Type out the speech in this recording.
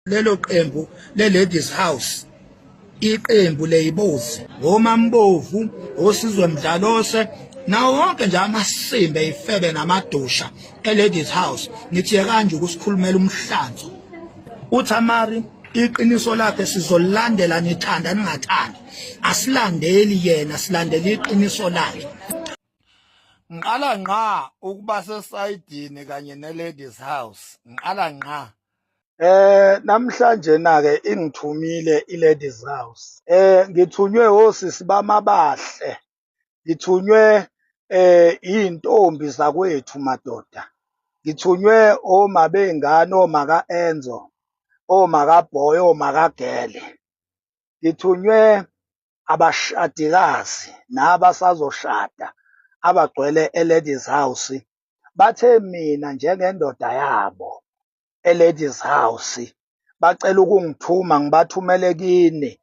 Lelo qembu le-Ladies House, iqembu leyibozi, omambovu, osizwe mdlalose, nawo wonke nje amasimba ifebe namadusha e-Ladies House. Ngithi yekanje ukusikhulumela umhlanzo. UThamari iqiniso lakhe sizolilandela nithanda ningathandi. Asilandeli yena, silandela iqiniso lakhe. Ngiqala ngqa ukuba sesayidini kanye ne-Ladies House. Ngiqala ngqa. Namhlanje na ke ingithumile i-Ladies House. Ngithunywe osisi bami abahle. Ngithunywe iy'ntombi zakwethu madoda. Ngithunywe oma bey'ngane, oma ka-Enzo, oma kaBoy, oma kaGele. Ngithunywe abashadikazi nabasazoshada abagcwele e-Ladies House. Bathe mina njengendoda yabo e-Ladies House bacela ukungithuma ngibathumele kini.